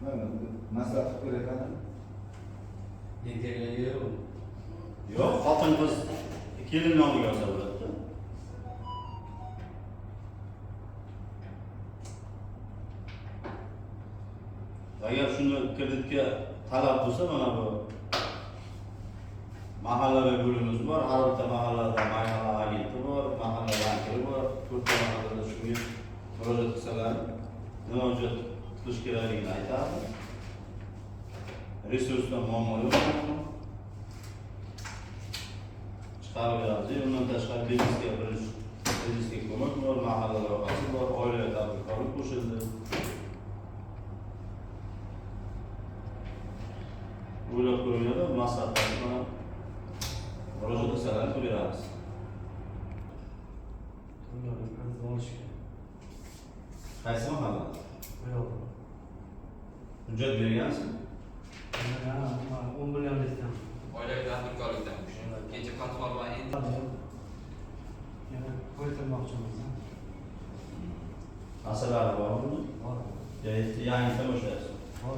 Mana maslahat qilib kerak. Ne keragi yo'q. Yo'q, xotin qiz kelin nomiga olsa bo'ladi-da. Agar shuni kreditga talab bo'lsa, mana bu mahallada bo'limimiz bor, har bitta mahallada mahalla agenti bor, mahalla bankiri bor, to'rtta mahallada shunga murojaat qilsalar, nima hujjat qilish kerakligini aytadi. Resursdan muammo yo'q. Chiqarib beramiz. Undan tashqari biznesga birinchi biznesga ko'mak bor, mahalla loyihasi bor, oila tadbirkorlik qo'shildi. O'ylab ko'ringlar, maslahatlashib mana murojaat qilsalar qilib beramiz. To'lovni olish kerak. Qaysi mahalla? Yo'q. Hujjat bergansiz? 10 million. Oilaviy tadbirkorlikdan. Kecha platforma endi Yana qo'ytirmoqchimiz. Asalari bormi? Bor. Yangi boshlaysiz. Bor.